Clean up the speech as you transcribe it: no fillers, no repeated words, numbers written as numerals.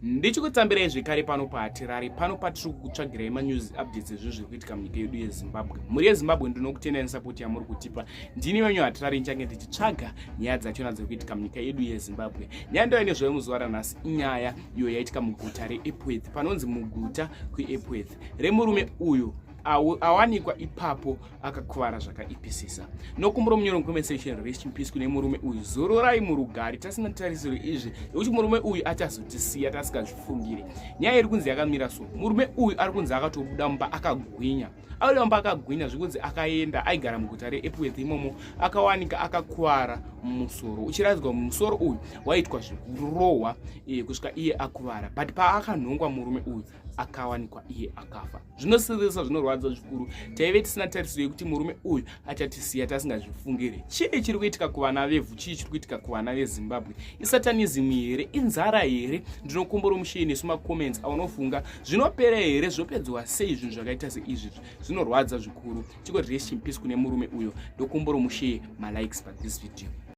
Ndichikutambirai zvekare pano paHatirari, pano patiri kukutsvagirai manews updates ezvinhu zviri kuitika munyika yedu yeZimbabwe. Mhuri yeZimbabwe, ndinokutendai nesapoti yamuri kutipa. Ndini wenyu Hatirari, ndichange ndichitsvaga nyaya dzachona dziri kuitika munyika yedu yeZimbabwe. Nyaya ndoya nezvayo muzuva ranhasi inyaya iyo yaitika muguta reEpworth, panonzi muguta kuEpworth, remurume uyu awanikwa ipapo akakuvara zvakaipisisa. Nokumbura munyoro mucomment section, rest in peace kune murume uyu, zororai murugare. Tasina tarisiro izvi nekuti murume uyu achazotisiya tasingazvifungire. Nyaya iri kunzi yakamira so, murume uyu ari kunzi akatobuda mumba akagwinya, auda mumba akagwinya, zvekunzi akaenda aigara muguta reEpworth imomo, akawanika akakuvara mumusoro, uchiratidzwa musoro uyu waitwa zvekurohwa kusvika iye akuvara. But paakanhongwa murume uyu akawanikwa iye akafa. Zvinosiririsa, zvinorwadza zvikuru. Taive tisina tarisiro yekuti murume uyu achatisiya tasingazvifungire. Chii chiri kuitika kuvana vevhu? Chii chiri kuitika kuvana veZimbabwe? Isatanism here? Inzara here? Ndinokumbura mushare nesu macomments aunofunga. Zvinopera here? Zvopedzwa sei zvinhu zvakaita seizvi? Zvinorwadza zvikuru. Chiko rest in peace kune murume uyo. Ndokumbura mushare malikes pa this video.